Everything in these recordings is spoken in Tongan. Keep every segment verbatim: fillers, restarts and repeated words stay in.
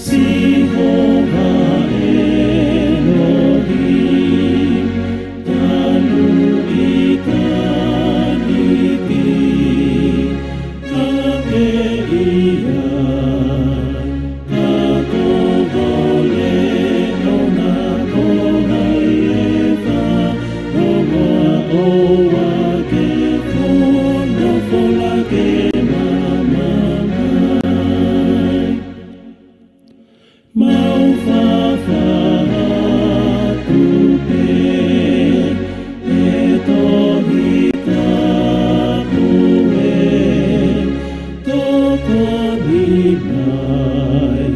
Sihova Elohim, talu ʻitāniti, ʻa e ia, ka ko ho leʻo na ko hai ʻe fanongo ʻo ʻoua ke folofola ke maama mai. Mau fafā atu pē, ʻe Tohi Tapu ē, tokoni mai,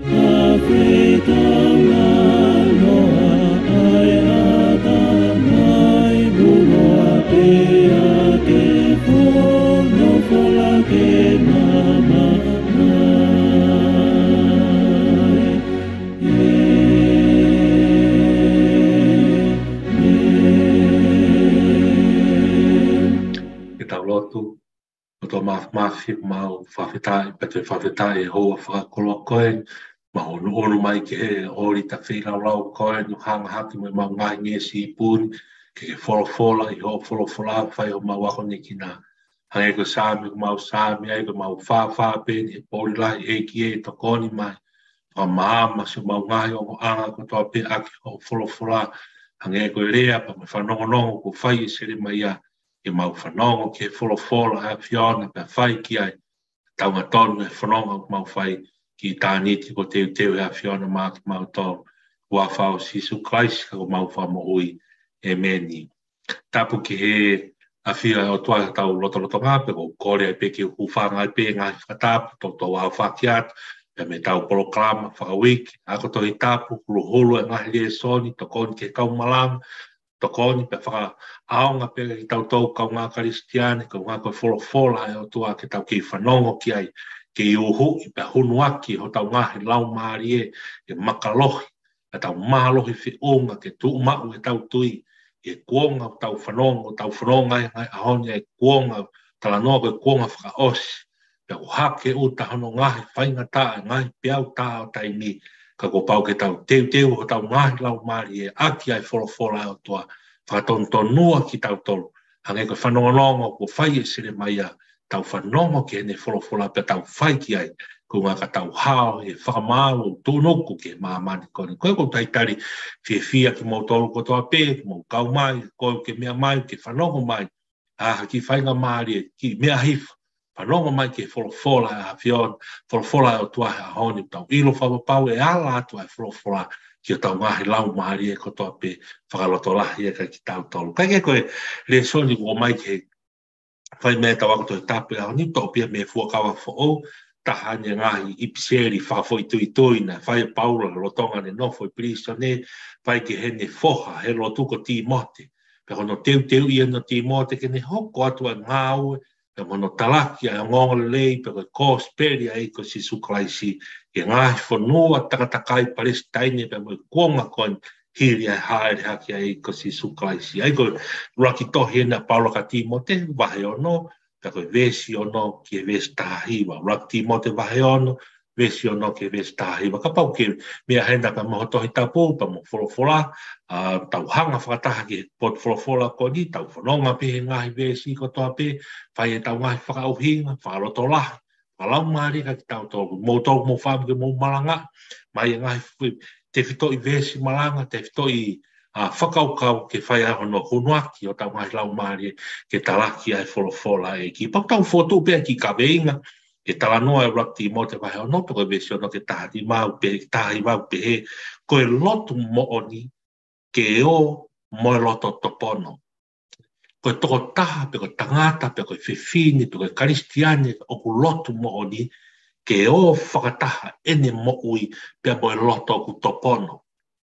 ʻa e feitaulalo ʻa e ʻatamai, muʻa pea ke folofola ke maama mai. Ke tau lotu. ʻOtua Māfimafi, mau fakafetaʻi, pea toe fakafetaʻi he houa fakakoloa ko eni, mau ʻunuʻunu mai ki he ʻōlita feilaulau ko eni, ʻo hanga hake mo ʻemau ngaahi ngeʻesi ipu ni, ke ke folofola ʻi hoʻo folofola, fai homau akonekina. Hangē ko e Saame, ko ʻemau Saame ai, ko ʻemau fāfā pē eni he pō ni, ʻEiki ē, tokoni mai, fakamaama siʻomau ngaahi ongoʻanga kotoa pē ʻaki hoʻo folofola, hangē ko e lea pea mo e fanongonongo kuo fai ʻe Selemaia, ke mau fanongo ki he folofola ʻa e ʻAfiona pea fai ki ai, tau ngatonu he fononga ʻoku mau fai ki ʻitāniti, ko e teuteu ʻa e ʻAfiona maʻa kimautolu. Huafa ʻo Sīsū Kalaisi ko homau Fakamoʻui. ʻEmeni. Tapu ki he ʻafio ʻa e ʻOtua ʻi hotau lotolotonga, pea ʻoku ou kole ai pē ke u hūfanga ai pē he ngaahi fakatapu, toutou aofaki atu, pea mei heʻetau polokalama fakauike, ako Tohi Tapu, huluhulu e ngaahi lēsoni, tokoni ki he kau malanga, tokoni pea fakaʻaonga pē kiate kitautolu kaungā Kalisitiane, kaungā ko e folofola ʻa e ʻOtua ke tau kei fanongo ki ai, kei uhuʻi pea hunuaki hotau ngaahi laumālie, ke makalohi, ke tau mālohi feʻunga, ke tuʻumaʻu ʻetau tui, he kuonga ʻoku tau fanongo, tau fanongo ai he ngaahi ʻaho ni, he kuonga, talanoa ko e kuonga fakaʻosi, pea ʻoku hake ʻuta hono ngaahi faingataʻa, ngaahi peau tā ʻo taimi, ka kuo pau ke tau teuteu hotau ngaahi laumālie ʻaki ʻa e folofola ʻa e ʻOtua, fakatonutonu ʻa kitautolu, hangē ko e fanongonongo kuo fai ʻe Selemaia, tau fanongo ki heʻene folofola pea tau fai ki ai, koeʻuhi ka tau hao he fakamaau ʻo e tuʻunuku ki he māmani ko eni. Ko ia ʻoku ou talitali fiefia kimoutolu kotoa pē, ke mou kau mai, ko e ke meʻa mai, ke fanongo mai, ʻa ha kiʻi faingamālie, kiʻi meʻa hifo, fanongo mai ki he folofola ʻa e ʻAfiona, folofola ʻa e ʻOtua he ʻaho ni, tau ʻilo fakapapau ʻe ala atu ʻa e folofola ki hotau ngaahi laumālie kotoa pē, fakalotolahi ʻa kitautolu. Kae kehe ko e lēsoni kuo ʻomai ke fai mei ai ʻetau ako Tohi Tapu he ʻaho ni, toʻo pē ia mei he Fuakava Foʻou, taha eni e ngaahi ʻipiseli fakafoʻituitui naʻe fai ʻe Paula lolotonga ʻene nofo ʻi pilīsone, fai ki heʻene foha he lotu ko Tīmote. Pea ko hono teuteuʻi ʻo Tīmote ke ne hoko atu ʻa e ngāue, pea mo hono talaki ʻa e ongoongolelei, pea ko e kosipeli ʻa e ʻEiki ko Sīsū Kalaisi, ki he ngaahi fonua takatakai Palesitaine, pea mo e kuonga ko eni hili ʻa e hāʻele hake ʻa e ʻEiki ko Sīsū Kalaisi. ʻA ia ko e ʻuluaki tohi eni ʻa Paula kia Tīmote, vahe ono, pea ko e veesi ono ki he veesi taha hiva. ʻUluaki Tīmote vahe ono, veesi ono ki he veesi taha hiva. Kapau ʻoku ke meʻa hena pea mo ho Tohi Tapu, pea mo e folofola, ʻa, tau hanga fakataha ki he potu folofola ko eni, tau fononga pē he ngaahi veesi kotoa pē, fai ʻetau ngaahi fakaʻuhinga, fakalotolahi, fakalaumālie kia kitautolu, moutolu mou fāmili ke mou malanga mai e ngaahi fu-, tefitoʻi veesi malanga, tefitoʻi, ʻa, fakakaukau ke fai ai hono hunuaki hotau ngaahi laumālie ke talaki ʻa e folofola ʻa e ʻEiki. Pea tau fotu pē ʻa e kiʻi kaveinga, ke talanoa ʻa ʻUluaki Tīmote vahe ono, pea ko e veesi ono ki he taha nima ʻoku pehē, taha hiva ʻoku pehē, ko e lotu moʻoni ke ō mo e loto topono. Ko e tokotaha, pe ko e tangata, pe ko e fefine, pe ko e Kalisitiane ʻoku lotu moʻoni, ke ō fakataha ʻene moʻui pea mo e loto ʻoku topono.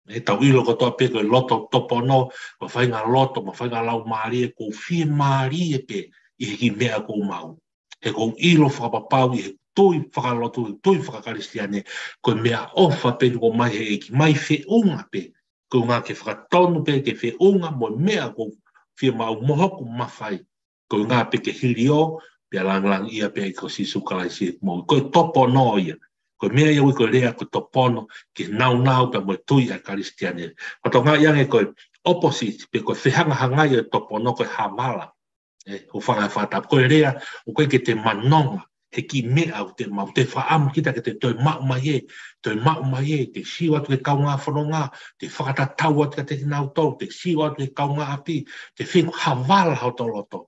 ʻE tau ʻilo kotoa pē ko e loto topono, ko e faʻahinga loto, mo e faʻahinga laumālie, ʻoku fiemālie pē ʻi he kiʻi meʻa ʻoku ou maʻu. He ʻoku ou ʻilo fakapapau ʻi he tui fakalotu, he tui fakakalisitiane, ko e meʻaʻofa pē eni ʻoku ʻomai he ʻEiki, mai feʻunga pē, koeʻuhi ke fakatonu pē ke feʻunga mo e meʻa ʻoku ou fiemaʻu mo hoku mafai. Ko e ʻuhinga pē ke hiliō, pea langilangiʻia pē ʻa e ʻEiki ko Sīsū Kalaisi ʻi he moʻui. Ko e topono ia. Ko e meʻa ia ʻoku ui ko e lea ko e topono, ke naunau pea mo e tui ʻa e Kalisitiane. Fakatokangaʻi ange ko e opposite, pe ko e fehangahangai ʻo e topono ko e havala. ʻE, ʻo fanga e fakatapu. Ko e lea, ʻoku ʻikai ke te manonga, he kiʻi meʻa ʻoku te maʻu, te fakaʻamu kita ke te toe maʻu mai ē, toe maʻu mai ē, te sio atu ki he kaungā fononga, te fakatatau atu kiate kinautolu, te sio atu ki he kaungāʻapi, te feinga havala hoto loto.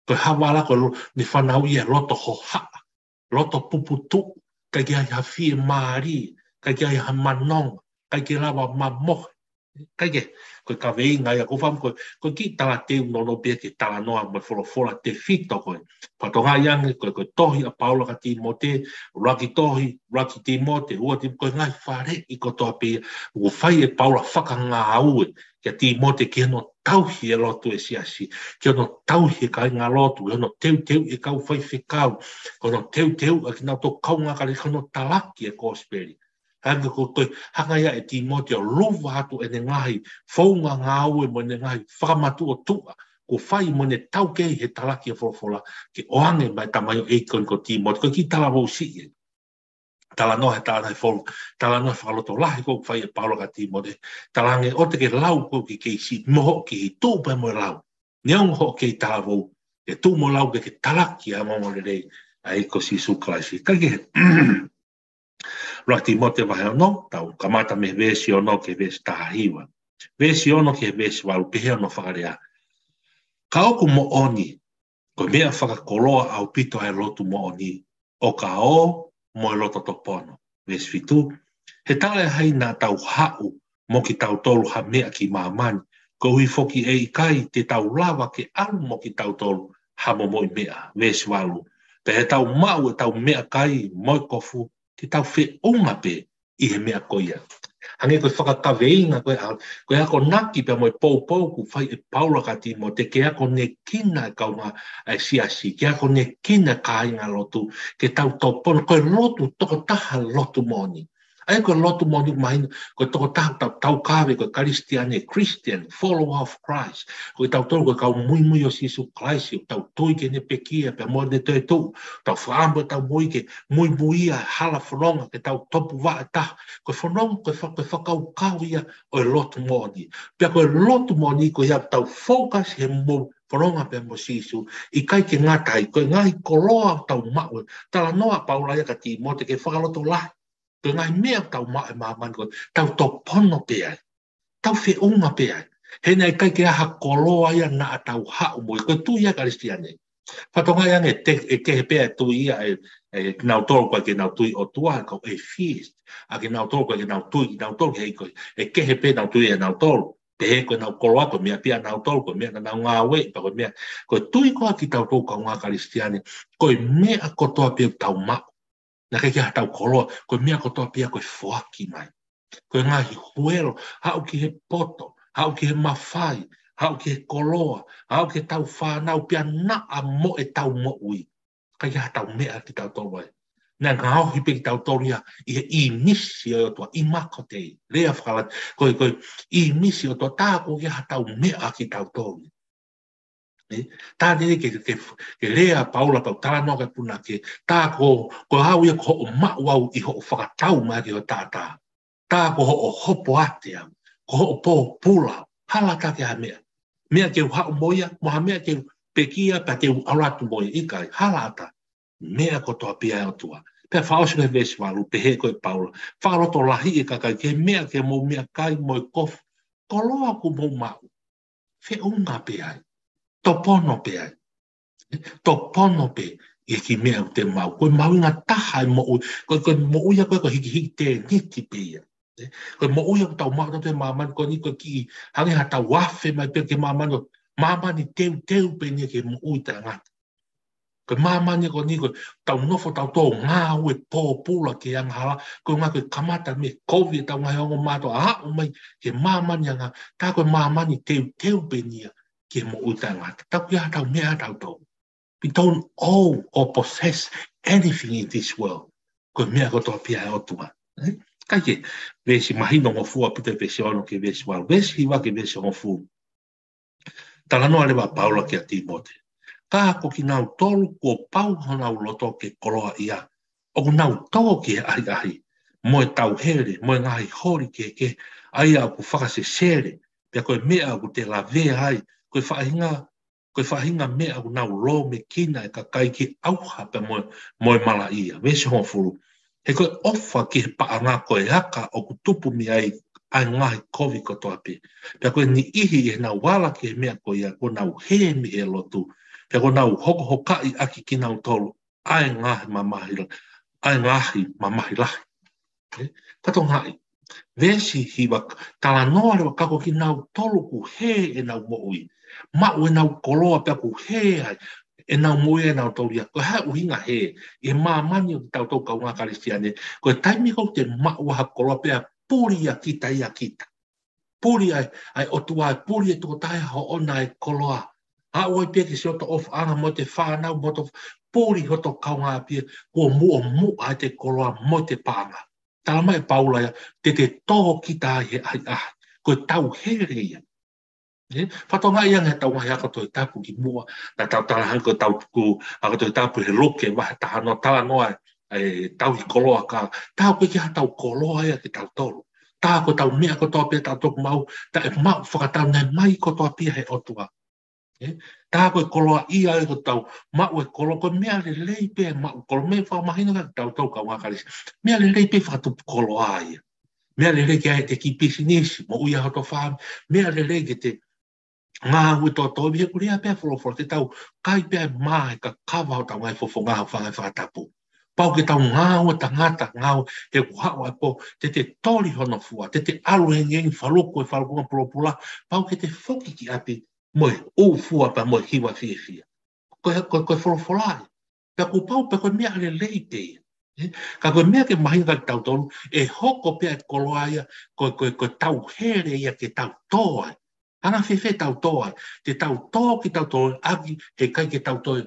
Ko e havala ko e lo-, ne fanauʻi ʻa e loto hohaʻa, loto puputuʻu, ʻikai ke ʻi ai ha fiemālie, ʻikai ke ʻi ai ha manonga, ʻikai ke lava mamohe. ʻIkai ke, ko e kaveinga ia, ko fam, ko, ko e kiʻi talateu nono pē ke talanoa mo e folofola tefito ko ē. Fakatokangaʻi ange, ko, ko e tohi ʻa Paula kia Tīmote, ʻuluaki tohi, ʻuluaki Tīmote, ua Tīmote, ko e ngaahi faleʻi kotoa pē ia, ʻoku fai ʻe Paula fakangāue, kia Tīmote ki hono tauhi e lotu ʻa e siasi, ki hono tauhi e kāingalotu, ki hono teuteu e kau faifekau, ki hono teuteu ʻa kinautolu kaungā Kalisitiane, ki hono talaki e kosipeli. Hangē ko, ko e hanga ia ʻe Tīmote ʻo luva atu ʻene ngaahi founga ngāue mo ʻene ngaahi fakamatuʻotuʻa, ʻoku fai mo ʻene taukei he talaki e folofola, ke ʻoange maʻa e tamaioʻeiki ko Tīmote, ko e kiʻi talavou siʻi ē. Talanoa he talanoa he fol-, talanoa he fakalotolahi ʻoku fai ʻe Paula kia Tīmote. Talaange ʻoua te ke lau ʻoku ke kei siʻi mo hoʻo kiʻi tuʻu pē mo e lau. Neongo hoʻo kei talavou, ke tuʻu mo lau ke ke talaki ʻa e ongoongolelei ʻa e ʻEiki ko Sīsū Kalaisi. Ka ke, ʻuluaki Tīmote vahe ono, tau kamata mei he veesi ono ki he veesi taha hiva. Veesi ono ki he veesi valu, pehē hono fakalea. Ka ʻoku moʻoni, ko e meʻa fakakoloa ʻaupito ʻa e lotu moʻoni, ʻo ka ō mo e loto topono. Veesi fitu, he talaʻehai naʻa tau haʻu mo kitautolu ha meʻa ki māmani, koeʻuhi foki ʻe ʻikai te tau lava ke ʻalu mo kitautolu ha momoʻi meʻa. Veesi valu, pea ʻi heʻetau maʻu ʻetau meʻakai mo e kofu, te tau feʻunga pē ʻi he meʻa ko ia. Hangē ko e fakakaveinga ko e ʻa-, ko e akonaki pea mo e poupou ʻoku fai ʻe Paula kia Tīmote ke akonekina e kaungā ʻa e siasi, ke akonekina e kāingalotu, ke tau topono, ko e lotu tokotaha lotu moʻoni. ʻA ia ko e lotu moʻoni mahino, ko e tokotaha tau, tau kave, ko e Kalisitiane, Christian, follower of Christ. Ko kitautolu ko e kau muimui ʻo Sīsū Kalaisi, ʻoku tau tui ki heʻene pekia, pea mo ʻene toetuʻu, tau fakaʻamu ʻetau moʻui ke muimui ʻa e hala fononga, ke tau tupu vaʻe taha. Ko e fononga, ko e fa-, ko e fakakaukau ia ʻo e lotu moʻoni. Pea ko e lotu moʻoni ko ia ʻoku tau focus he mo fononga pea mo Sīsū, ʻikai ke ngata ai, ko e ngaahi koloa ʻoku tau maʻu, talanoa Paula ia kia Tīmote ke fakalotolahi. Ko e ngaahi meʻa ʻoku tau maʻu ʻi māmani ko ē, tau topono pē ai. Tau feʻunga pē ai. He naʻe ʻikai ke ʻi ai ha koloa ia naʻa tau haʻu mo ia. Ko e tui ia Kalisitiane. Fakatokangaʻi ange te, ʻe kehe pē ʻa e tui ia ʻe, ʻe kinautolu ʻoku ʻikai ke nau tui ʻOtua, ko e atheist. ʻA kinautolu ʻoku ʻikai ke nau tui, kinautolu he ko e, ʻe kehe pē ʻenau tui ʻanautolu. Pehē ko ʻenau koloa, ko e meʻa pē ia ʻanautolu, ko e meʻa naʻa nau ngāueʻi, pea ko e meʻa, ko e tui ko ia kitautolu kaungā Kalisitiane, ko e meʻa kotoa pē ʻoku tau maʻu. Naʻe ʻikai ke ʻi ai haʻatau koloa, ko e meʻa kotoa pē ia ko e foaki mai. Ko e ngaahi huelo, haʻu ki he poto, haʻu ki he mafai, haʻu ki he koloa, haʻu ki heʻetau fānau pea naʻa mo ʻetau moʻui. ʻIkai ke ʻi ai haʻatau meʻa kitautolu ai. Naʻe ngaohi pē kitautolu ia ʻi he ʻīmisi ʻo e ʻOtua, imago Dei, lea faka-Latina, ko e, ko e ʻīmisi ʻo e ʻOtua, tā ʻoku ʻikai ke ʻi ai haʻatau meʻa kitautolu. ʻE, tā nei ke, ke, ke lea Paula pau talanoa ki he punake, tā ko, ko au ia ko hoʻo maʻu au ʻi hoʻo fakatau mai ki hoʻo taʻataʻa. Tā ko hoʻo hopoate au, ko hoʻo pōpula, hala ʻatā ke ʻi ai ha meʻa. Meʻa ke u haʻu mo ia, mo ha meʻa ke u pekia pea te u ʻalu atu mo ia, ʻikai, hala ʻatā. Meʻa kotoa pē ia ʻa e ʻOtua. Pea fakaʻosi ki he veesi valu, pehē ko ē ʻe Paula. Fakalotolahiʻi e kakai ki he meʻa ke mou meʻakai mo e kofu. Koloa ʻoku mou maʻu. Feʻunga pē ai. Topono pē ai. Topono pē ʻi he kiʻi meʻa ʻoku te maʻu. Ko e mahuʻinga taha e moʻui. Ko, ko e moʻui ia ko ē ko e hikihiki tēniti pē ia. Ko e moʻui ʻoku tau maʻu ʻi he māmani ko eni ko e kiʻi hangē haʻatau afe mai pē ki he māmani ʻo, māmani teuteu pē eni ki he moʻui taʻengata. Ko e māmani ko eni ko ʻetau nofo tautolu ngāue pōpula ki he angahala, ko e ʻuhinga ko e kamata mei he kovi ʻetau ngaahi ongo mātuʻa aʻu mai ki he māmani anga, tā ko e māmani teuteu pē eni ia ki he moʻui taʻengata. Tau ʻikai ke ʻi ai haʻatau meʻa ʻatautolu. We don't owe or possess anything in this world. Ko e meʻa kotoa pē ia ʻa e ʻOtua. ʻE? Kae kehe, veesi mahino ngofua ʻaupito veesi ono ki he veesi valu. Veesi hiva ki he veesi hongofulu. Talanoa leva ʻa Paula kia Tīmote. Ka ko kinautolu kuo pau honau loto ke koloaʻia, ʻoku nau tō ki he ʻahiʻahi, mo e tauhele, mo e ngaahi holi kehekehe, ʻa ia ʻoku fakasesele, pea ko e meʻa ʻoku te lavea ai, ko e faʻahinga, ko e faʻahinga meʻa ʻoku nau lōmekina e kakai ke ʻauha pea mo, mo e malaʻia. Veesi hongofulu. He ko e ʻofa ki he paʻanga ko e aka ʻoku tupu mei ai ʻa e ngaahi kovi kotoa pē. Pea ko e niʻihi ʻi heʻenau ala ki he meʻa ko ia kuo nau hē mei he lotu. Pea kuo nau hokohokaʻi ʻaki kinautolu ʻa e ngaahi mamahi la-, ʻa e ngaahi mamahi lahi. Ē, fakatokangaʻi. Veesi hiva, talanoa leva ka ko kinautolu kuo hē ʻenau moʻui. Maʻu ʻenau koloa pea kuo hē ai ʻenau moʻui ʻenau taulia. Ko e hā e ʻuhinga hē ʻi he māmani ʻo kitautolu kaungā Kalisitiane? Ko e taimi ʻoku te maʻu ha koloa pea puli ʻa kita ia kita. Puli ai, ʻa e ʻOtua, puli e tokotaha hoʻona e koloa. Aʻu ai pē ki siʻoto ʻofaʻanga mo ʻete fānau mo ʻete puli hoto kaungāʻapi, kuo muʻomuʻa ʻete koloa mo ʻete paʻanga. Tala mai ʻe Paula ia, te te tō kita ai he ʻahiʻahi. Ko e tauhele ia. Ē, fakatokangaʻi ange ʻetau ngaahi ako Tohi Tapu kimuʻa, naʻa tau tala hangē ko ʻetau tuku ako Tohi Tapu he Luke vahe taha noa, talanoa e tauhi koloa ka, tā ko e ʻikai ke ʻi ai haʻatau koloa ia kitautolu. Tā ko ʻetau meʻa kotoa pē ʻoku tau maʻu, taʻemaʻu fakatau, naʻe mai kotoa pē ia he ʻOtua. Ē? Tā ko e koloaʻia ē ʻoku tau maʻu e koloa, ko e meʻa lelei pē maʻu koloa, meʻa fakamahino kia kitautolu kaungā Kalisi. Meʻa lelei pē fakatupu koloa ia. Meʻa lelei ke ʻai ʻete kiʻi pisinisi, moʻui ʻa hoto fāmili. Meʻa lelei ke te ngāue tōtōivi, he ʻoku lea pē ʻa e folofola, te tau kai pē ʻa e mā he kakava ʻo ʻetau ngaahi fofonga ʻo fanga fakatapu. Pau ke tau ngāue tangata, ngāue he kuo haʻu ʻa e pō, te te toli hono fua, te te ʻalu hengihengi, faluku he falukunga pulopula, pau ke te foki ki ʻapi mo e ʻū fua pea mo e hiva fiefia. Ko e, ko e, ko e folofola ia. Pea kuo pau pē ko e meʻa lelei pē ia. Ē? Ka ko e meʻa ke mahino kia kitautolu, ʻe hoko pē ʻa e koloa ia, ko e, ko e, ko e tauhele ia ke tau tō ai. Anga fēfē ʻetau tō ai? Te tau tō kitautolu ʻaki, heʻikai ke tau toe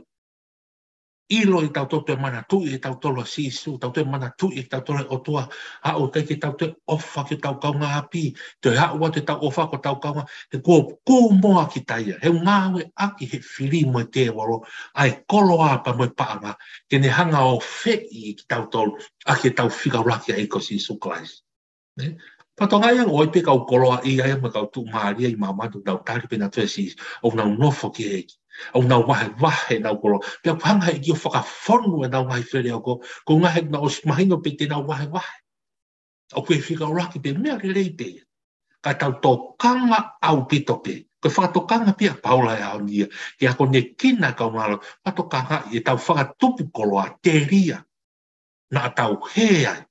ʻilo ʻe kitautolu, toe manatuʻi ʻe kitautolu ʻa Sīsū, tau toe manatuʻi ʻe kitautolu ʻa e ʻOtua, ʻa ʻoku ʻikai ke tau toe ʻofa ki hotau kaungāʻapi, toe haʻu atu ʻetau ʻofa ki hotau kaungā, he kuo kūmoa kita ia, he ʻoku ngāueʻaki ʻe he fili mo e tēvolo ʻa e koloa pea mo e paʻanga, ke ne hanga ʻo feʻi kitautolu ʻaki ʻetau fika ʻuluaki ʻa e ʻEiki ko Sīsū Kalaisi. Ē? Fakatokangaʻi ange ʻoku ʻi ai pē kau koloaʻia ia mo e kau tuʻumālie ʻi māmani ʻoku nau tali pē nautolu ʻe Sīsū, ʻoku nau nofo ki he ʻEiki, ʻoku nau vahevahe ʻenau koloa. Pea ʻoku hanga ʻe he ʻEiki ʻo fakafonu ʻenau ngaahi feleoko, ko e ngaahi ʻoku nau ʻosi mahino pē te nau vahevahe. ʻOku ʻi he fika ʻuluaki pē, meʻa lelei pē ia. Ka tau tokanga ʻaupito pē. Ko e fakatokanga pē ʻa Paula he ʻaho ni ia, ke akonekina e kau ngalo, fakatokangaʻi ʻetau fakatupu koloa, telia naʻa tau hē ai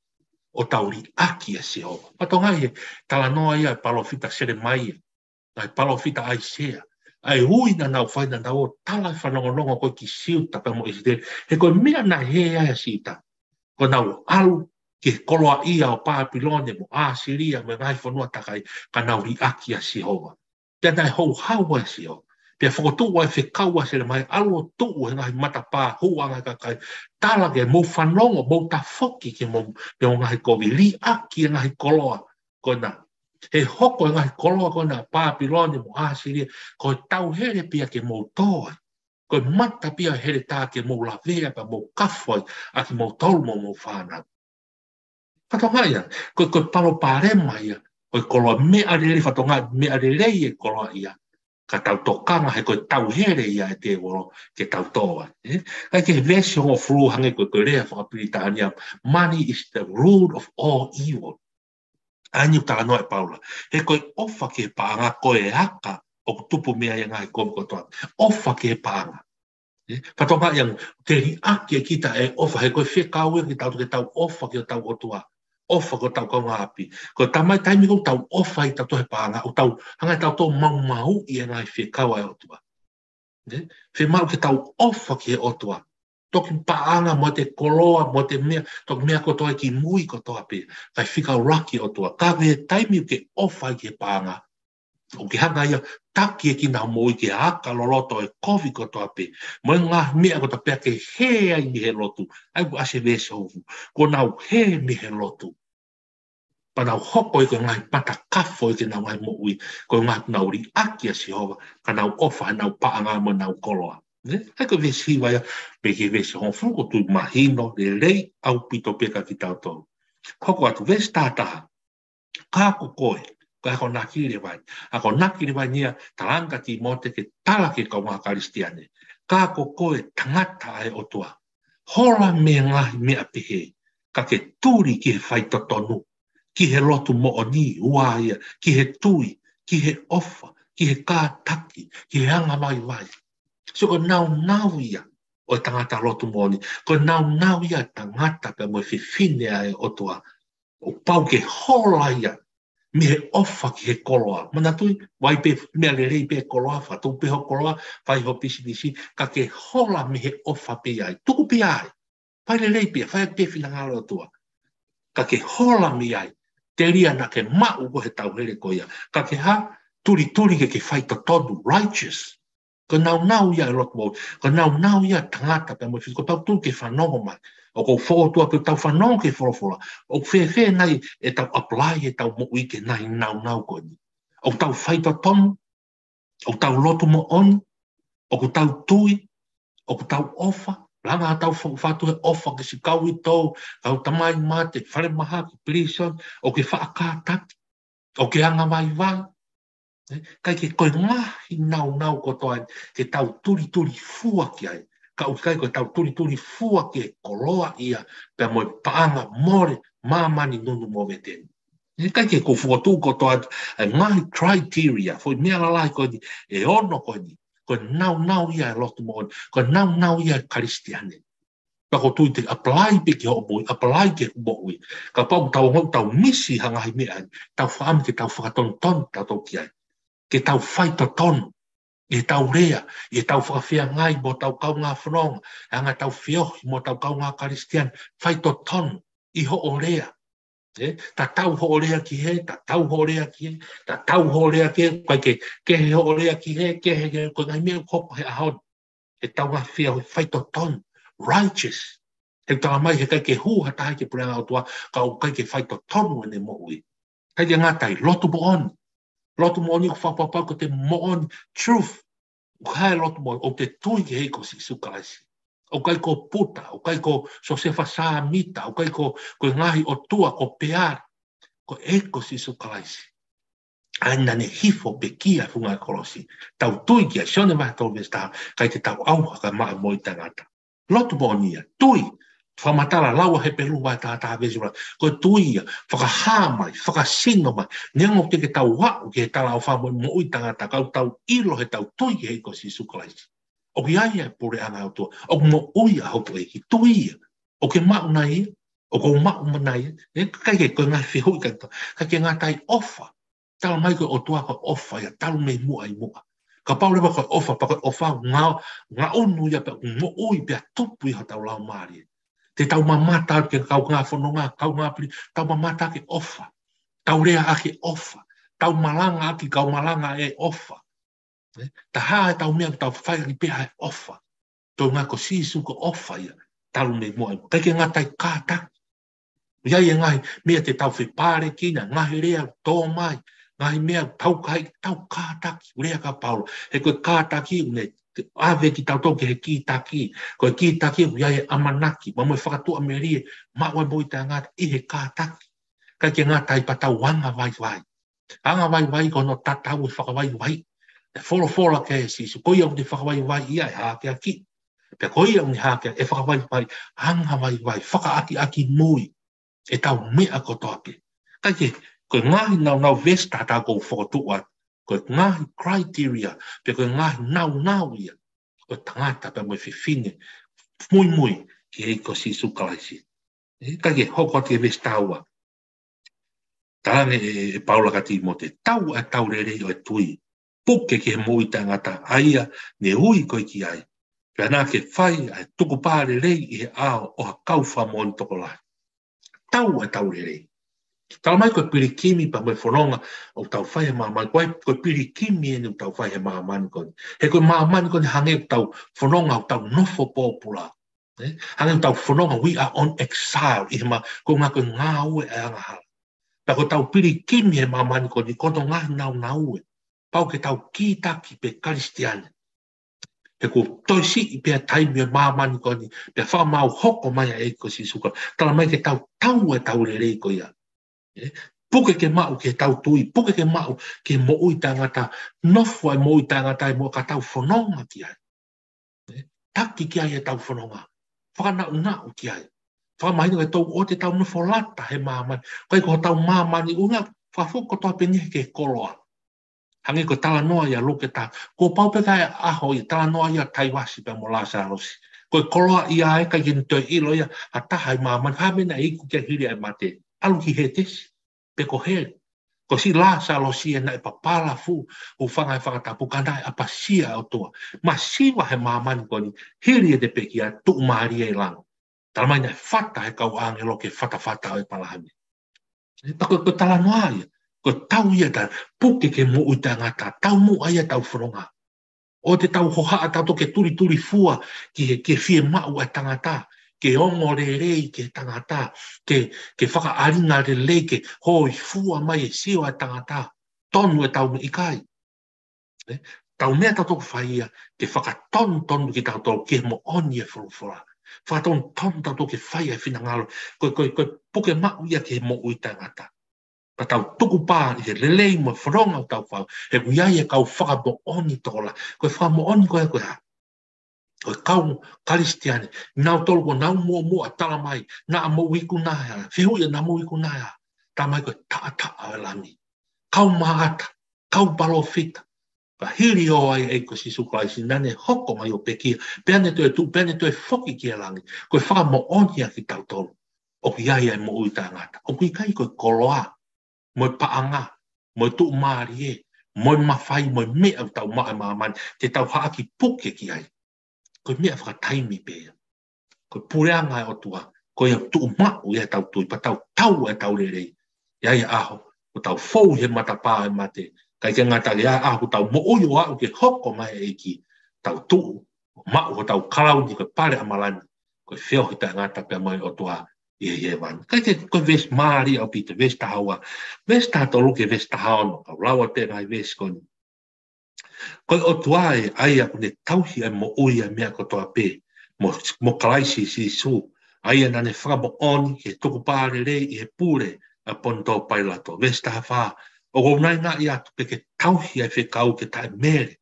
ʻo tau liʻaki ʻa Sihova. Fakatokangaʻi e talanoa ia ʻa e palōfita Selemaia, ʻa e palōfita ʻAisea, ʻa e ui naʻa nau fai, naʻa nau ō ʻo tala e fanongonongo ko ē ki Siuta pea mo ʻIsileli. He ko e meʻa naʻe hē ai ʻa Siuta, ko ʻenau ʻalu ki he koloaʻia ʻo Pāpilone mo ʻAsīlia mo e ngaahi fonua takai, ka nau liʻaki ʻa Sihova. Pea naʻe houhau ʻa Sihova. Pea fokotuʻu ʻa e fekau ʻa Selemaia, ʻalu ʻo tuʻu he ngaahi matapā, hū ange kakai, tala ke mou fanongo, mou tafoki ke mou, ke mou ngaahi kovi, liʻaki e ngaahi koloa ko ena. He hoko e ngaahi koloa ko ena ʻa Pāpilone mo ʻAsīlia, ko e tauhele pē ia ke mou tō ai. Ko e mata pē ia ʻo e heletā ke mou lavea pea mou kafo ai, ʻa kimoutolu mo homou fānau. Fakatokangaʻi ia, ko e, ko e palopalema ia ʻo e koloa, meʻa lelei, fakatokangaʻi, meʻa lelei e koloaʻia. Ka tau tokanga he ko e tauhele ia ʻa e tēvolo ke tau tō ai. Ē? ʻA ia ki he veesi hongofulu hangē ko e, ko e lea fakapilitānia, money is the root of all evil. ʻA ia ʻoku talanoa ʻa Paula, he ko e ʻofa ki he paʻanga ko e aka ʻoku tupu mei ai e ngaahi kovi kotoa. ʻOfa ki he paʻanga. Ē, fakatokangaʻi ange, te liʻaki ʻe kita e ʻofa, he ko e fekau ia ke tau, ke tau ʻofa ki hotau ʻOtua, ʻofa ki hotau kaungāʻapi. Ko e taimi, taimi ʻoku tau ʻofa ai kitautolu he paʻanga, ʻoku tau hanga ʻe kitautolu ʻo maumauʻi e ngaahi fekau ʻa e ʻOtua. Ē, fiemaʻu ke tau ʻofa ki he ʻOtua. Toki paʻanga mo ʻete koloa, mo ʻete meʻa, toki meʻa kotoa ʻi he kimui kotoa pē, kae fika ʻuluaki ʻOtua. Ka ko e taimi ʻoku ke ʻofa ai ki he paʻanga, ʻoku ke hanga ia ʻo taki ʻe kinautolu ʻa e aka loloto ʻo e kovi kotoa pē, mo e ngaahi meʻa kotoa pē ʻoku ke hē ai mei he lotu. ʻA ia ʻoku ʻasi he veesi hongofulu, kuo nau hē mei he lotu. Pea nau hoko ia ko e ngaahi matakafo ia ki heʻenau ngaahi moʻui, ko e ngaahi nau liʻaki ʻa Sihova, ka nau ʻofa heʻenau paʻanga mo ʻenau koloa. Ne? ʻA ia ko e veesi hiva ia, pea ki he veesi hongofulu ʻoku ou tui ʻoku mahino lelei ʻaupito pē kia kitautolu. Hoko atu veesi taha taha. Ka ko koe, ko e akonaki leva ia. Akonaki leva ia, talaange kia Tīmote ke tala ki he kaungā Kalisitiane. Ka ko koe tangata ʻa e ʻOtua. Hola mei he ngaahi meʻa pehē, ka ke tuli ki he faitotonu, ki he lotu moʻoni, ua ia, ki he tui, ki he ʻofa, ki he kātaki, ki he angavaivai. So ko e naunau ia ʻo e tangata lotu moʻoni, ko e naunau ia ʻo e tangata pea mo e fefine ʻa e ʻOtua. ʻOku pau ke hola ia mei he ʻofa ki he koloa. Manatuʻi, ʻoku ʻi ai pē meʻa lelei pē koloa, fakatupu pē ho koloa, fai ho pisinisi, ka ke hola mei he ʻofa pē ai. Tuku pē ai. Fai lelei pē, fai pē finangalo ʻOtua. Ka ke hola mei ai. Telia naʻa ke maʻu koe he tauhele ko ia. Ka ke hā, tulituli ke ke faitotonu, righteous. Ko e naunau ia ʻo e lotu moʻoni. Ko e naunau ia ʻo e tangata pea mo e fefine. Ko e tau tui ke fanongo mai. ʻOku ou fokotuʻu pē ke tau fanongo ki he folofola. ʻOku fēfē nai ʻetau apply ʻetau moʻui ki he ngaahi naunau ko eni. ʻOku tau faitotonu, ʻoku tau lotu moʻoni, ʻoku tau tui, ʻoku tau ʻofa, langa ʻetau fa-, fatu he ʻofa ki siʻi kau uitou, kau tamai mate, fale mahaki, prison, ʻoku ke faʻa kātaki, ʻoku ke angavaivai. Ne? ʻIkai ke ko e ngaahi naunau kotoa ke tau tulituli fua ki ai. Ka ʻoku ʻikai ko e tau tulituli fua ki he koloa ia, pea mo e paʻanga mole, māmani nunu mo veteni. Ne? ʻIkai ke ko e fokotuʻu kotoa atu, ʻa e ngaahi criteria, foʻi meʻa lalahi ko eni, ʻe ono ko eni, ko e naunau ia ʻo e lotu moʻoni, ko e naunau ia ʻo e Kalisitiane. Pea ʻoku ou tui te apply pē ki hoʻo moʻui, apply ki heʻeku moʻui. Kapau ʻoku tau ongoʻi ʻoku tau misi ha ngaahi meʻa, tau fakaʻamu ke tau fakatonutonu tautolu ki ai. Ke tau faitotonu, ʻi heʻetau lea, ʻi heʻetau fakafeangai mo hotau kaungā fononga, ʻa e anga ʻetau feohi mo hotau kaungā Kalisitiane, faitotonu, ʻi hoʻo lea. ʻE, tatau hoʻo lea ki hē, tatau hoʻo lea ki hē, tatau hoʻo lea ki hē, ʻikai ke, kehe hoʻo lea ki hē, kehe, kehe, ko e ngaahi meʻa ʻoku hoko he ʻaho ni. ʻEtau ngaahi feohi faitotonu, righteous. He tala mai heʻikai ke hū ha taha ki he puleʻanga ʻo e ʻOtua, ka ʻoku ʻikai ke faitotonu ʻene moʻui. ʻIkai ke ngata ai, lotu moʻoni. Lotu moʻoni ʻoku fakapapau ko e moʻoni, truth. ʻOku ʻi ai e lotu moʻoni, ʻoku te tui ki he ʻEiki ko Sīsū Kalaisi. ʻOku ʻikai ko Puta, ʻoku ʻikai ko Siosefa Sāmita, ʻoku ʻikai ko, ko e ngaahi ʻotua ko Peali, ko e ʻEiki ko Sīsū Kalaisi. ʻA ia naʻa ne hifo pekia he funga kolosi. Tau tui ki ai, Sione vahe tolu veesi taha, ʻikai te tau ʻauha kae maʻu e moʻui taʻengata. Lotu moʻoni ia, tui, fakamatala lau ʻa Hepelū vahe taha taha veesi ua, ko e tui ia, fakahā mai, fakasino mai, neongo ʻoku teʻeki ke tau aʻu ki he talaʻofa mo e moʻui taʻengata, ka ʻoku tau ʻilo heʻetau tui ki he ʻEiki ko Sīsū Kalaisi. ʻOku ʻi ai e puleʻanga ʻo e ʻOtua, ʻoku moʻui ʻa hoku ʻEiki, tui ia, ʻoku ke maʻu nai ia, ʻoku ou maʻu mai nai ia, ʻe, ʻikai ke, ko e ngaahi fehuʻi kātoa, ʻikai ke ngata ai, ʻofa, tala mai ko e ʻOtua ko e ʻofa ia, talu mei muʻa ʻi muʻa. Kapau leva ko e ʻofa, pea ko e ʻofa, ngā, ngaʻunu ia pea ʻoku moʻui pea tupu ʻi hotau laumālie. Te tau mamata ki he kaungā fononga, kaungā pili, tau mamata ki he ʻofa. Tau lea ʻaki e ʻofa. Tau malanga ʻaki, kau malanga e ʻofa. ʻE, taha ʻetau meʻa, tau fai ʻaki pē ʻa e ʻofa. Tau ngā ko Sīsū ko e ʻofa ia, talu mei muʻa ʻi muʻa. ʻIkai ke ngata ai, kātaki. ʻOku ʻi ai e ngaahi meʻa te tau fepālekina, ngaahi lea ʻoku tō mai, ngaahi meʻa ʻoku tau kai, tau kātaki, lea kia Paula. He ko e kātaki ʻoku ne ʻave kitautolu ki he kītaki, ko e kītaki ʻoku ʻi ai e ʻamanaki, pea mo e fakatuʻamelie, maʻu e moʻui taʻengata ʻi he kātaki. ʻIkai ke ngata ai, pea tau angavaivai. Angavaivai ko hono tatau e fakavaivai. ʻE folofola ki ai ʻa Sīsū, ko ia ʻoku ne fakavaivai ia ʻe hākeakiʻi. Pea ko ia ʻoku ne hākea ʻe fakavaivai, angavaivai, fakaʻakiʻakimui ʻetau meʻa kotoa pē. ʻIkai ke, ko e ngaahi naunau veesi taha taha ʻoku ou fokotuʻu atu, ko e ngaahi criteria, pe ko e ngaahi naunau ia ʻo e tangata pea mo e fefine muimui ki he ʻEiki ko Sīsū Kalaisi. ʻE, ʻikai ke hoko atu ki he veesi taha ua. Talaange ʻe, ʻe Paula kia Tīmote, tau ʻa e tau lelei ʻo e tui, puke ki he moʻui taʻengata, ʻa ia ne ui koe ki ai. Pea naʻa ke fai ʻa e tukupā lelei ʻi he ʻao ʻo ha kau fakamoʻoni tokolahi. Tau ʻa e tau lelei. Tala mai ko e pilikimi pea mo e fononga ʻoku tau fai he māmani, ko e, ko e pilikimi eni ʻoku tau fai he māmani ko eni. He ko e māmani ko eni hangē ʻoku tau fononga ʻoku tau nofo pōpula. ʻE? Hangē ʻoku tau fononga, we are on exile. ʻI he mā, ko e ngā, ko e ngāue ʻa e angahala. Pea ko ʻetau pilikimi he māmani ko eni ko hono ngaahi nāunau ē. Pau ke tau kītaki pē Kalisitiane. He kuo toe siʻi pē ʻa e taimi ʻo e māmani ko eni, pea fakamaau hoko mai ʻa e ʻEiki ko Sīsū Kalaisi. Tala mai ke tau tau ʻetau lelei ko ia. Ē? Puke ke maʻu ki heʻetau tui, puke ke maʻu ki he moʻui taʻengata, nofo ʻa e moʻui taʻengata ʻi muʻa ka tau fononga ki ai. Ē? Taki ki ai ʻetau fononga. Fakanaʻunaʻu ki ai. Fakamahino ke tau ʻoua te tau nofo lata he māmani. Ko e ko hotau māmani ʻuhinga, fakafou kotoa pē eni ki he koloa. Hangē ko e talanoa ia ʻa Luke taha. Kuo pau pē kae ʻaho ia talanoa ia ʻa Taivasi pea mo Lāsalosi. Ko e koloa ia ʻe ʻikai ke ne toe ʻilo ia ha taha ʻi māmani. Ha meʻa naʻe iku ki ai hili ʻa e mate. ʻAlu ki Hētesi. Pe ko heli. Ko siʻi Lāsalosi ē naʻe papala fuʻu, hūfanga he fakatapu ka naʻe ʻapasia ʻa e ʻOtua. Masiva he māmani ko eni, hili ʻene pekia, tuʻumālie ʻi langi. Tala mai naʻe fata he kau ʻāngelo ki he fatafata ʻo ʻĒpalahame. Ē, pea ko e, ko e talanoa ia, ko e tau ia ʻetau puke ki he moʻui taʻengata, taumuʻa ia ʻetau fononga. ʻOua te tau hohaʻa tautolu ke tulitulifua ki he, ki he fiemaʻu ʻa e tangata, ke ongo lelei ki he tangata, ke, ke fakaʻalinga lelei, ke hōifua mai e sio ʻa e tangata, tonu ʻetau meʻa, ʻikai. Ē, ʻetau meʻa tautolu ke fai ia, ke fakatonutonu kitautolu ki he moʻoni ʻo e folofola. Fakatonutonu tautolu ke fai ʻa e finangalo, ko e, ko e, ko e puke maʻu ia ki he moʻui taʻengata. Pea tau tukupā ʻi he lelei mo e fononga ʻoku tau fai, he ʻoku ʻi ai e kau fakamoʻoni tokolahi. Ko e fakamoʻoni ko ē ko e hā? Ko e kau Kalisitiane, nautolu kuo nau muʻomuʻa tala mai, naʻa mou ikuna ʻe hā, fehuʻi ia naʻa mou ikuna ʻe hā, tala mai ko e taʻataʻa ʻo e Lami. Kau maʻata, kau palōfita, ka hili ʻo e ʻEiki ko Sīsū Kalaisi, naʻa ne hoko mai ʻo pekia, pea ne toe tuʻu, pea ne toe foki ki he langi, ko e fakamoʻoni ia kiate kitautolu. ʻOku ʻi ai ʻa e moʻui taʻengata. ʻOku ʻikai ko e koloa, mo e paʻanga, mo e tuʻumālie, mo e mafai, mo e meʻa ʻoku tau maʻu ʻi māmani, te tau haʻaki puke ki ai. Ko e meʻa fakataimi pē ia. Ko e puleʻanga ʻo e ʻOtua, ko ia ʻoku tuʻumaʻu ia ʻetau tui, pea tau tau ʻetau lelei. ʻI ai e ʻaho, ʻoku tau fou he matapā ʻo e mate, ʻikai ke ngata ai, ʻa e ʻaho ʻoku tau moʻui ʻo aʻu ke hoko mai e ʻEiki, tau tuʻu, maʻu hotau kalauni ko e pale ʻa malani, ko e feohi taʻengata pea mo e ʻOtua ʻi hēvani. Kae kehe ko e veesi mālie ʻaupito, veesi taha ua, veesi taha tolu ki he veesi taha ono, kau lau atu e ngaahi veesi ko eni. Ko e ʻOtua ē, ʻa ia ʻoku ne tauhi ʻa e moʻui ʻa e meʻa kotoa pē, mo, mo Kalaisi Sīsū, ʻa ia naʻa ne fakamoʻoni ke tukupā lelei ʻi he pule ʻa Ponitō Pailato. Veesi taha fā, ʻoku ou naʻinaʻi atu pē ke tauhi ʻa e fekau ke taʻemele,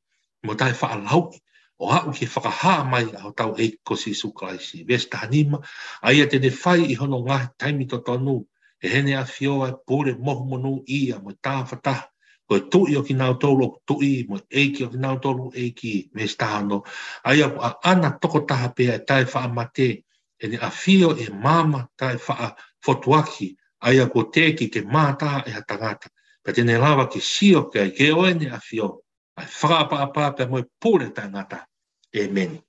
mo taʻefaʻalauʻi, ʻo aʻu ki he fakahā mai ʻa hotau ʻEiki ko Sīsū Kalaisi. Veesi taha nima, ʻa ia te ne fai ʻi hono ngaahi taimi totonu, ʻe heʻene ʻAfio ʻa e pule mohu monūʻia mo e tāfataha, ko e Tuʻi ʻo kinautolu ʻoku tuʻi, mo e ʻEiki ʻo kinautolu ʻoku ʻeiki. Veesi taha ono, ʻa ia ʻoku ʻaʻana tokotaha pē ʻa e taʻefaʻamate, ʻe ne ʻafio ʻi he maama taʻefaʻafotuaki, ʻa ia kuo teʻeki ke mātā ʻe ha tangata, pea te ne lava ke sio ki ai, ke ʻo ʻene ʻafio ʻa e fakaʻapaʻapa pea mo e pule taʻengata. ʻĒmeni.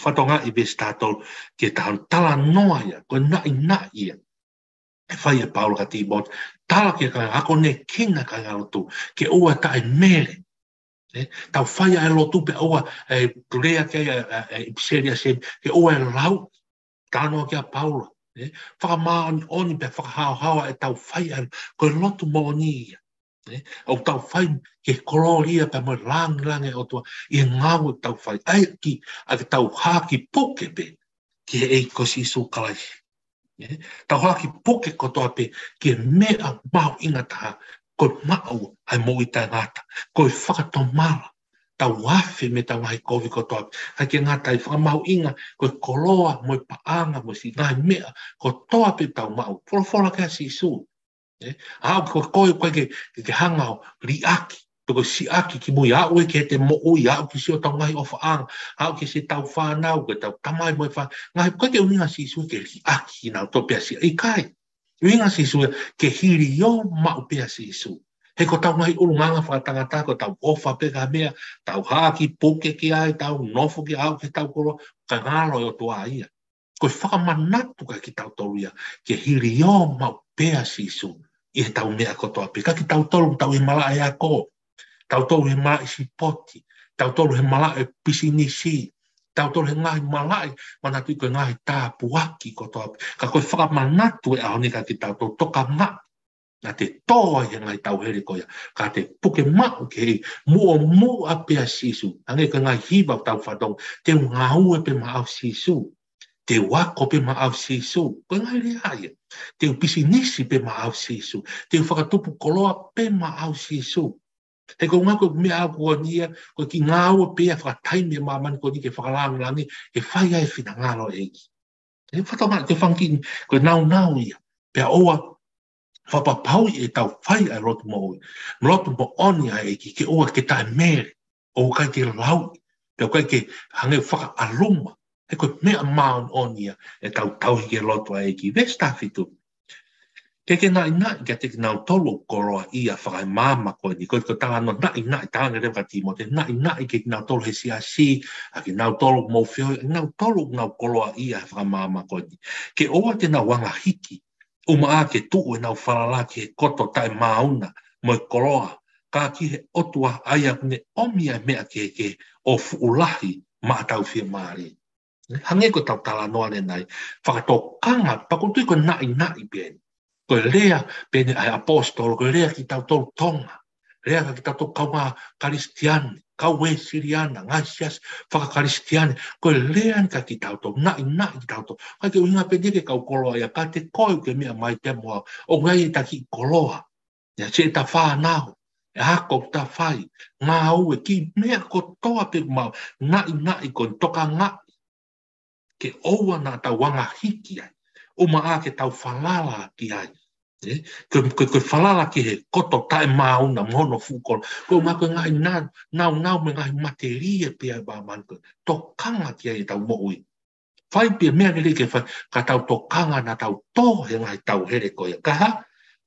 Fatongia ʻi he veesi taha tolu ki he taha ono, talanoa ia, ko e naʻinaʻi ia ʻe fai ʻe Paula kia Tīmote, tala ki he kāinga, akonekina kāingalotu, ke ʻoua ʻe taʻemele. Ē, tau fai ʻa e lotu pea ʻoua, ē, tulea ke, ē, ē, ē, ʻipiseli ʻa Sēmisi, ke ʻoua ʻe lau, talanoa kia Paula, ē, fakamāʻoniʻoni pea fakahaohaoa ʻetau fai ʻa e, ko e lotu moʻoni ia. Ē, ʻoku tau fai ki he kolōlia pea mo e lāngilangi ʻo e ʻOtua, ʻi he ngāue ʻoku tau fai, ʻa ia ki, ʻa ia ke tau haʻaki puke pē ki he ʻEiki ko Sīsū Kalaisi. Ē, tau haʻaki puke kotoa pē ki he meʻa mahuʻinga taha, ko e maʻu ʻa e moʻui taʻengata, ko e fakatomala, tau afe mei heʻetau ngaahi kovi kotoa pē. ʻIkai ke ngata ai, fakamahuʻinga, ko e koloa mo e paʻanga mo e siʻi ngaahi meʻa kotoa pē ʻoku tau maʻu. Folofola ki ai ʻa Sīsū. Ē, aʻu ki he ko e, ko e ke, ke, ke hanga ʻo liʻaki, pe ko e siʻaki ki mui, aʻu ē ki heʻete moʻui, aʻu ki siʻotau ngaahi ʻofaʻanga, aʻu ki siʻetau fānau, ko ʻetau tamai mo e fā, ngaahi, ʻikai ke ʻuhinga ʻa Sīsū ke liʻaki kinautolu pea siʻi, ʻikai. ʻUhinga ʻa Sīsū ia ke hili ʻo maʻu pē ʻa Sīsū. He ko ʻetau ngaahi ʻulungaanga fakatangata, ko ʻetau ʻofa pē ki ha meʻa, tau haʻaki puke ki ai, tau nofo ki ai, aʻu ki heʻetau koloa, ka ngalo ʻa e ʻOtua ia. Ko e fakamanatu kia kitautolu ia, ke hili ʻo maʻu pē ʻa Sīsū ʻi heʻetau meʻa kotoa pē. Kia kitautolu, tau ʻi he malaʻe ako, tautolu ʻi he malaʻe sipoti, tautolu he malaʻe pisinisi, tautolu he ngaahi malaʻe, manatuʻi ko e ngaahi tāpuaki kotoa pē. Ka ko e fakamanatu ʻo e ʻaho ni kia kitautolu, tokangaʻi Naʻa te tō ai he ngaahi tauhele ko ia, ka te puke maʻu ki he ʻEiki, muʻomuʻa pē ʻa Sīsū. Hangē ko e ngaahi hiva ʻoku tau fatongia, te u ngāue pē maʻau Sīsū. Te u ako pē maʻau Sīsū. Ko e ngaahi lea ia. Te u pisinisi pē maʻau Sīsū. Te u fakatupu koloa pē maʻau Sīsū. He ko e ʻuhinga ko e meʻa ʻoku ʻoni ia, ko e kiʻi ngāue pē ia fakataimi ʻa māmani ko eni ke fakalāngilangi, ke fai ai e finangalo ʻo e ʻEiki. ʻE fatongia, te fanga kiʻi, ko e nāunau ia. Pea ʻoua, fakapapauʻi ʻetau fai ʻa e lotu moʻui. Lotu moʻoni ʻa e ʻEiki, ke ʻoua ke taʻemele, ʻoua ʻikai ke lauʻi, pea ʻoua ʻikai ke hangē fakaʻaluma. He ko e meʻa māʻoniʻoni ia, ʻetau tauhi ki he lotu ʻa e ʻEiki. Veesi taha fitu. Ke ke naʻinaʻi kiate kinautolu ʻoku koloaʻia fakaemāmani ko eni, ko e, ko e talanoa naʻinaʻi, talaange leva kia Tīmote, naʻinaʻi kiate kinautolu he siasi, ʻa kinautolu ʻoku mou feohi, kinautolu ʻoku nau koloaʻia fakaemāmani ko eni. Ke ʻoua te nau anga hiki, ʻumaʻā ke tuʻu ʻenau falala ki he koto taʻemaʻunga mo e koloa, ka ki he ʻOtua ʻa ia ʻoku ne ʻomi ʻa e meʻa kehekehe ʻo fuʻu lahi maʻa ʻetau fiemālie. Hangē ko ʻetau talanoa ʻanenai, fakatokanga, pea ʻoku ou tui ko e naʻinaʻi pē eni. Ko e lea pē eni ʻa e ʻaposetolo, ko e lea kia kitautolu Tonga. Lea kia kitautolu kaungā Kalisitiane, kau Uēsiliana, ngaahi siasi faka-Kalisitiane. Ko e lea eni kia kitautolu, naʻinaʻi kitautolu. ʻIkai ke ʻuhinga pē eni ki he kau koloaʻia, ka ko koe ʻoku ke meʻa mai pea mo au. ʻOku ʻi ai ʻeta kiʻi koloa. ʻI ai siʻeta fānau, e ako ʻoku ta fai, ngāue, kiʻi meʻa kotoa pē maʻu, naʻinaʻi ko eni, tokangaʻi. Ke ʻoua naʻa tau anga hiki ai, ʻumaʻā ke tau falala ki ai. ʻE? Ko, ko, ko e falala ki he koto taʻemaʻunga mo hono fuʻu koloa. Ko e ʻuhinga ko e ngaahi nā-, nāunau mo e ngaahi matelie pē ʻa māmani ko ē. Tokanga ki ai ʻetau moʻui. Fai pē meʻa lelei ke fai, ka tau tokanga naʻa tau tō he ngaahi tauhele ko ia. Ka hā,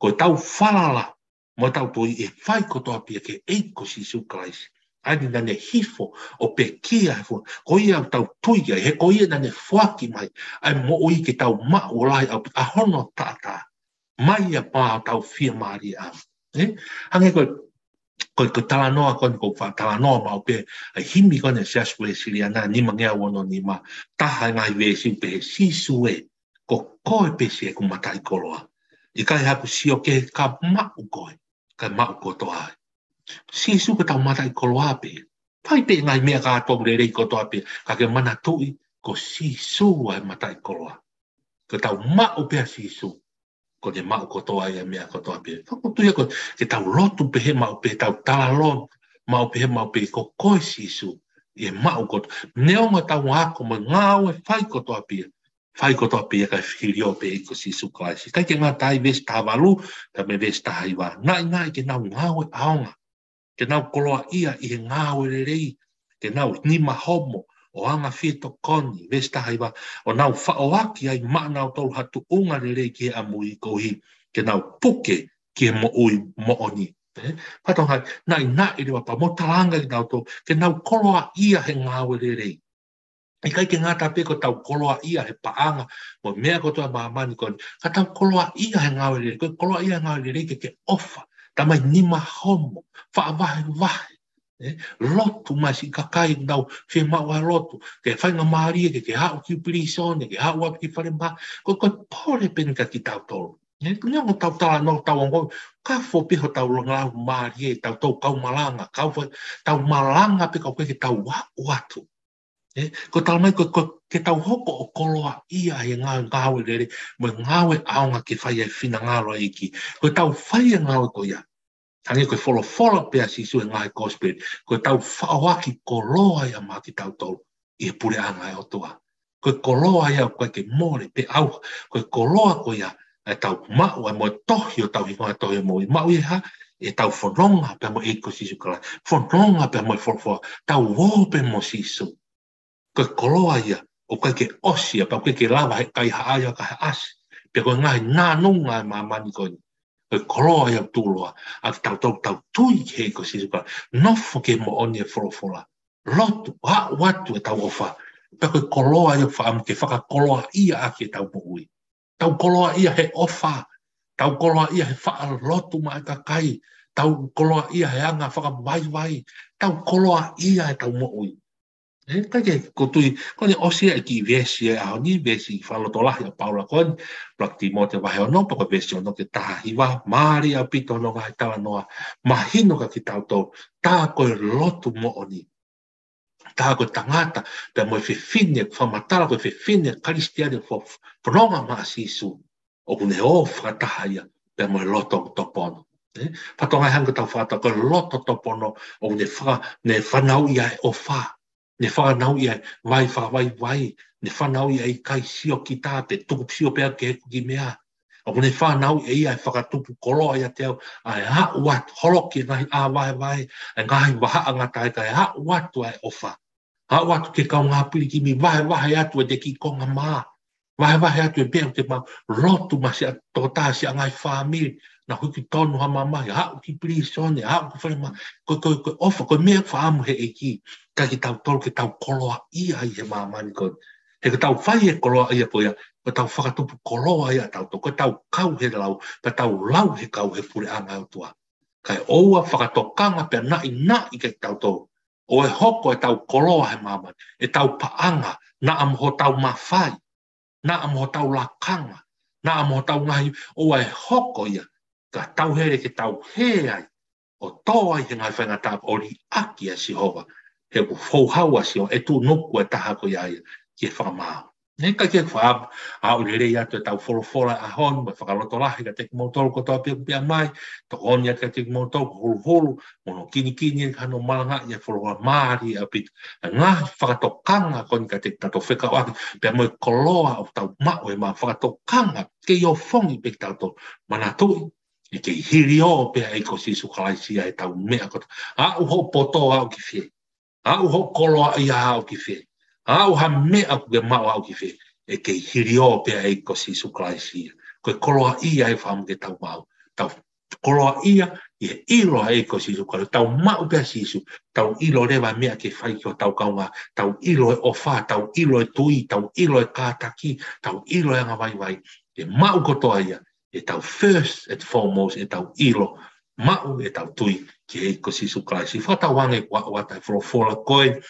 ko ʻetau falala, mo ʻetau tui ʻe fai kotoa pē ia ki he ʻEiki ko Sīsū Kalaisi. ʻA ia naʻa ne hifo ʻo pekia he funga. Ko ia ʻoku tau tui ai, he ko ia naʻa ne foaki mai ʻa e moʻui ke tau maʻu ʻo lahi ʻaupito ʻa hono taʻataʻa. Mai ia pea tau fiemālie ʻa. ʻE? Hangē ko e, ko e, ko e talanoa ko eni ʻoku ou faʻa talanoa maʻu pē, ʻa e himi ko eni ʻa e Siasi Uēsiliana, nimangeau ono nima, taha e ngaahi veesi ʻoku pehē, Sīsū ē, ko koe pē siʻeku mataʻikoloa. ʻIkai haku sio kehe ka maʻu koe, ka maʻu kotoa ai. Sīsū ko ʻetau mataʻikoloa pē. Fai pē ngaahi meʻa kātoa lelei kotoa pē, ka ke manatuʻi ko Sīsū ʻa e mataʻikoloa. Ko ʻetau maʻu pē ʻa Sīsū, ko ʻene maʻu kotoa ia meʻa kotoa pē. Ka ʻoku ou tui ko ē ke tau lotu pehē maʻu pē, tau talaloa maʻu pehē maʻu pē, ko koe Sīsū, ʻe maʻu kotoa. Neongo ʻetau ako mo e ngāue fai kotoa pē, fai kotoa pē ia ka e fili ʻo pē ʻEiki ko Sīsū Kalaisi. ʻIkai ke ngata ai, veesi taha valu, pea mo e veesi taha hiva. Naʻinaʻi ke nau ngāue ʻaonga, ke nau koloaʻia ʻi he ngāue lelei, ke nau nima homo, ʻo anga fietokoni, veesi taha hiva, ʻo nau faʻoaki ai maʻanautolu ha tuʻunga lelei ki he ʻamui koeʻuhi, ke nau puke ki he moʻui moʻoni. ʻE? Fatongia, naʻinaʻi leva pea mo talanga kinautolu, ke nau koloaʻia he ngāue lelei. ʻIkai ke ngata pē ko ʻetau koloaʻia he paʻanga, mo e meʻa kotoa ʻa māmani ko eni, ka tau koloaʻia he ngāue lelei, ko e koloaʻia he ngāue lelei ke ke ʻofa, talamai nima homo, faʻa vahevahe, ʻe? Lotu mai siʻi kakai ʻoku nau fiemaʻu ʻa e lotu, ke faingamālie ke, ke haʻu ki pilīsone, ke haʻu atu ki falemahaki, ko e, ko e pole pē eni kia kitautolu. ʻE, neongo ʻetau talanoa, tau ongoʻi, ka fo pē hotau laumālie, tau, tau kau malanga, kau fai, tau malanga pē ka ʻoku ʻikai ke tau aʻu atu. ʻE, ko e talamai ko, ko, ke tau hoko ʻo koloaʻia he ngā-, ngāue lelei, mo e ngāue ʻaonga ke fai ai e finangalo ʻo e ʻEiki. Ko ʻetau fai e ngāue ko ia. Hangē ko e folofola pē ʻa Sīsū he ngaahi kosipeli, ko ʻetau faʻoaki koloa ia maʻa kitautolu ʻi he puleʻanga ʻo e ʻOtua. Ko e koloa ia ʻoku ʻikai ke mole pe ʻauha, ko e koloa ko ia ʻa ʻetau maʻu ʻa e moʻui, tohi hotau hingoa he tohi ʻo e moʻui, maʻu ia he ʻetau fononga pea mo e ʻEiki ko Sīsū Kalaisi, fononga pea mo e folofola, tau ō pē mo Sīsū. Ko e koloa ia ʻoku ʻikai ke ʻosi ia, pea ʻoku ʻikai ke lava ʻe he kaihaʻa ia ʻo kaihaʻasi. Pea ko e ngaahi nāunau ʻa māmani ko eni, ko e koloa ia ʻoku tuʻuloa ʻa kitautolu ʻoku tau tui ki he ʻEiki ko Sīsū Kalaisi, nofo ki he moʻoni ʻo e folofola, lotu, aʻu atu ʻetau ʻofa. Pea ko e koloa ia ʻoku faʻa mo ke fakakoloaʻia ʻaki ʻetau moʻui. Tau koloaʻia he ʻofa. Tau koloaʻia he faʻa lotu maʻa e kakai. Tau koloaʻia he anga fakavaivai. Tau koloaʻia ʻetau moʻui. ʻE, ka ke ko tui, ko ʻene ʻosi ʻa e kiʻi veesi ʻa e ʻaho ni, veesi fakalotolahi ʻa Paula ko eni, ʻuluaki Tīmote vahe ono, pea ko e veesi ono ki he taha hiva, mālie ʻaupito hono ngaahi talanoa, mahino kia kitautolu, tā ko e lotu moʻoni, tā ko e tangata, pea mo e fefine, fakamatala ko e fefine Kalisitiane fo-, fononga maʻa Sīsū, ʻoku ne ō fakataha ia, pea mo e loto tōpono. ʻE, fatongia hangē ko ʻetau fakataha, ko e loto tōpono, ʻoku ne faka-, ne fanauʻi ʻa e ʻofa, ne fanauʻi ʻa e vai fakavaivai, ne fanauʻi ʻa e ʻikai sio ki tā pe tuku sio pea ke heku ki meʻa. ʻOku ne fanauʻi ʻe ia ʻa e fakatupu koloa ʻiate au, ʻa e aʻu atu holoki e ngaahi ʻā vaevae, ʻa e ngaahi vahaʻa ngataʻanga, ʻa e aʻu atu ʻa e ʻofa. Aʻu atu ki he kaungā pilikimi, vahevahe atu ʻete kiʻi konga mā. Vahevahe atu e pea te mau lotu maʻa siʻa tokotaha, siʻa ngaahi fāmili, naʻa hiki tonu ha mamahi, aʻu ki pilīsone, aʻu ki fale mā, ko, ko, ko e ʻofa, ko e meʻa fakaʻamu he ʻEiki, kia kitautolu ke tau koloaʻia ai he māmani ko eni. He ko ʻetau fai e koloaʻia ko ia, ko ʻetau fakatupu koloa ia ʻatautolu, ko ʻetau kau he lau, pea tau lau he kau he puleʻanga ʻo e ʻOtua. Kae ʻoua fakatokanga pea naʻinaʻi kia kitautolu ʻo e hoko ʻetau koloa he māmani, ʻetau paʻanga, naʻa mo hotau mafai, naʻa mo hotau lakanga, naʻa mo hotau ngaahi, ʻoua ʻe hoko ia, ka tau hele ke tau hē ai, ʻo tō ai he ngaahi faingataʻa ʻo liʻaki ʻa Sihova, he ʻoku fou hau ʻa Sihova, ʻe tuʻunuku e taha ko ia ia, ki he fakamaau. Ne ka ke fa-, aʻu lelei atu ʻetau folofola ʻaho ni, mo e fakalotolahi kiate kimoutolu kotoa pē ʻoku meʻa mai, tokoni atu kiate kimoutolu, ko e huluhulu, mo hono kinikini ʻa hono malangaʻi e folofola, mālie ʻaupito. ʻA e ngaahi fakatokanga ko eni kiate kitautolu fekauʻaki, pea mo e koloa ʻoku tau maʻu ʻe mau fakatokanga, kei ʻofongi pē kitautolu, manatuʻi, ʻe kei hiliō pē ʻa e ʻEiki ko Sīsū Kalaisi ʻi heʻetau meʻa kotoa. Aʻu hoʻo poto aʻu ki fē, aʻu hoʻo koloaʻia aʻu ki fē, aʻu ha meʻa ʻoku ke maʻu aʻu ki fē, ʻe kei hiliō pē ʻa e ʻEiki ko Sīsū Kalaisi ia. Ko e koloaʻia ʻe fakaʻamu ke tau maʻu. Tau koloaʻia ʻi he ʻilo ʻa e ʻEiki ko Sīsū Kalaisi. Tau maʻu pē ʻa Sīsū, tau ʻilo leva meʻa ke fai ki hotau kaungā, tau ʻilo e ʻofa, tau ʻilo e tui, tau ʻilo e kātaki, tau ʻilo e angavaivai. Ke maʻu kotoa ia, ʻetau first and foremost, ʻetau ʻilo, maʻu ʻetau tui ki he ʻEiki ko Sīsū Kalaisi. Fakatauange kuo aʻu atu e folofola ko e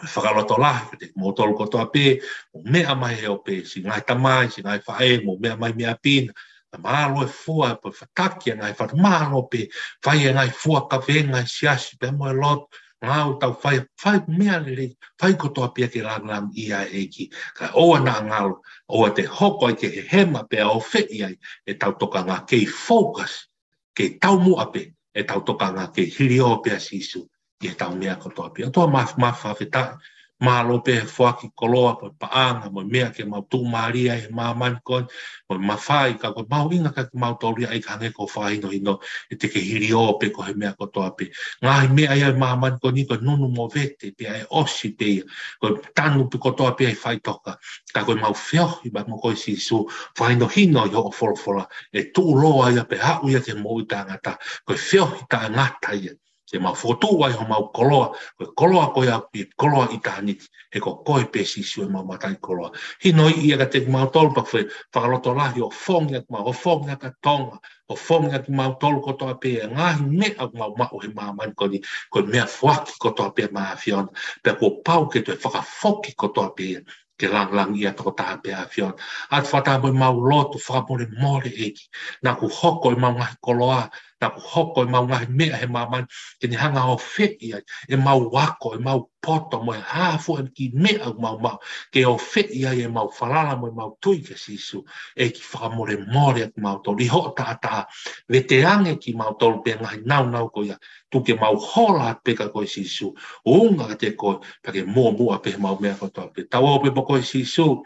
fakalotolahi kiate kimoutolu kotoa pē, mou meʻa mai he ope, siʻi ngaahi tamai, siʻi ngaahi faʻē, mou meʻa mai mei ʻapi na, ka mālō e fua, pea fataki ʻa e ngaahi fata, mālō pē, fai e ngaahi fua kavenga ʻi he siasi, pea mo e lotu, ngāue tau fai, fai meʻa lelei, fai kotoa pē ia ke langilangiʻia e ʻEiki, kae ʻoua naʻa ngalo, ʻoua te hoko ai ke hehema pea ʻofeʻi ai ʻetau tokanga, kei focus, kei taumuʻa pē ʻetau tokanga, kei hiliō pē ʻa Sīsū ʻi heʻetau meʻa kotoa pē. ʻOtua maf-, maf-, fakafetaʻi, mālō pē he foaki koloa, mo e paʻanga, mo e meʻa ke mau tuʻumālie ai he māmani ko eni, mo e mafai, ka ko e mahuʻinga kia kimautolu ia ʻEiki, hangē ko hoʻo fakahinohino, ʻe te ke hiliō pē koe he meʻa kotoa pē. Ngaahi meʻa ia he māmani ko eni ko e nunu mo vete pē ia, ʻe ʻosi pē ia, ko e tanu pē kotoa pē ia ʻi faʻitoka. Ka ko e mau feohi pea mo koe Sīsū, fakahinohino ʻi hoʻo folofola, ʻe tuʻuloa ia pea aʻu ia ki he moʻui taʻengata, ko e feohi taʻengata ia. Ke mau fokotuʻu ai homau koloa, ko e koloa ko ia ʻoku ʻi he koloa ʻitāniti, he ko koe pē Sīsū ʻemau mataʻikoloa. Hinoiʻi ia kiate kimautolu, pea fai fakalotolahi, ʻofongi ʻaki mau, ʻofongi ʻaki ʻa Tonga, ʻofongi ʻaki kimautolu kotoa pē, ʻa e ngaahi meʻa ʻoku mau maʻu he māmani ko eni, ko e meʻafoaki kotoa pē mei he ʻAfiona, pea kuo pau ke toe fakafoki kotoa pē ia ke langilangiʻia tokotaha pē ʻa e ʻAfiona. ʻOatu fakataha mo ʻemau lotu fakamolemole ʻEiki. Naʻa kuo hoko ʻemau ngaahi koloa, naʻa kuo hoko ʻemau ngaahi meʻa he māmani, ke ne hanga ʻo ʻofeʻi ai ʻemau ako, ʻemau poto mo e hā fua e kiʻi meʻa ʻoku mau maʻu, ke ʻofeʻi ai ʻemau falala mo ʻemau tui kia Sīsū. ʻEiki fakamolemole ʻaki kimautolu ʻi hoʻo taʻataʻa, vete ange kimautolu pē ngaahi naunau ko ia, tuku ke mau hola pē kia koe Sīsū, ʻuhinga kiate koe, pea ke muʻomuʻa pē ʻemau meʻa kotoa pē. Tau ō pē mo koe Sīsū,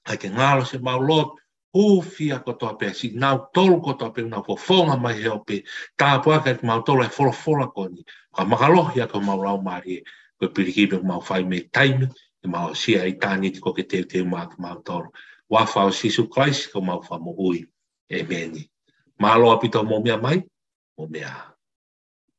ʻai ke ngalo siʻemau lotu, hūfia kotoa pē siʻi nautolu kotoa pē ʻoku nau fofonga mai he ope, tāpuakiʻi kimautolu ʻe he folofola ko eni, ka mālohi ʻaki homau laumālie, ko e pilikimi ʻoku mau fai mei taimi, ke mau aʻusia ʻitāniti kuo ke teuteu maʻa kimautolu. Huafa ʻo Sīsū Kalaisi ko homau Fakamoʻui. ʻĒmeni. Mālō ʻaupito hoʻomou meʻa mai, mou meʻa ā.